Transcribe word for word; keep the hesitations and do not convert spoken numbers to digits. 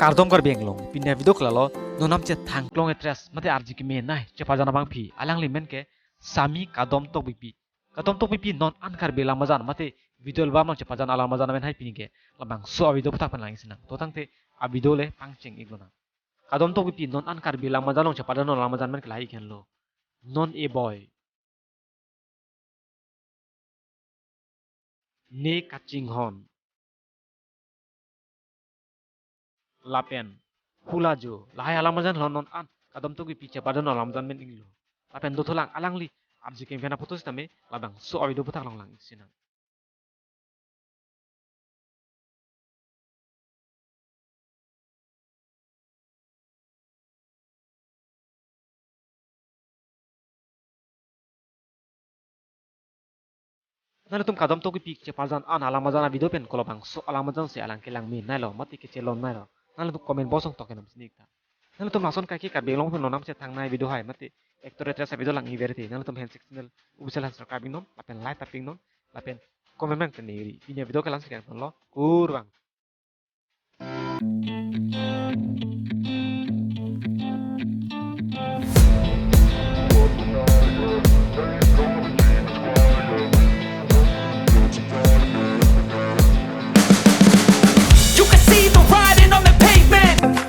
Kardom Karbi Anglong, pini avideo ke lalo, non nam chethang klong actress, mate arje kemenei, chepajan abangpi, alangli amen ke, Sami Kadom Tokbipi. Kadom Tokbipi non an Karbi Langmajang, mate video album along chepajan alamajang amen hai pini ke, labangso avideo aphuthak pen lang-ik sinang. To tangte avideo le pangcheng-ik lonang. Kadom Tokbipi non an Karbi Langmajang along chepajan alamajang amen ke lahai ik henlo. Non e boy. Ne kachinghon. Lapen hula jo. Lahai alamajang lo non an Kadom Tokbipi chepajan alamajang amen inglo. Lapen dothulang alangli arje keme pen aphoto sitame labangso avideo aphuthak along lang-ik sinang. Nanglitum Kadom Tokbipi chepajan an alamajang avideo pen kolobangso alamajang si alang kelang meneilo, mate kechelonneilo. Nanglitum comment box along toke nam sinik ta. Nanglitum lason kaike Karbi Anglong pen non nam chethangnei avideo hai, mate actor actress avideo lang-ik verite. Nanglitum handshake channel official handshake Karbi non, lapen like ta pik non, lapen comment bang teneri. Pini avideo ke lang si kangtonlo. Kurvang.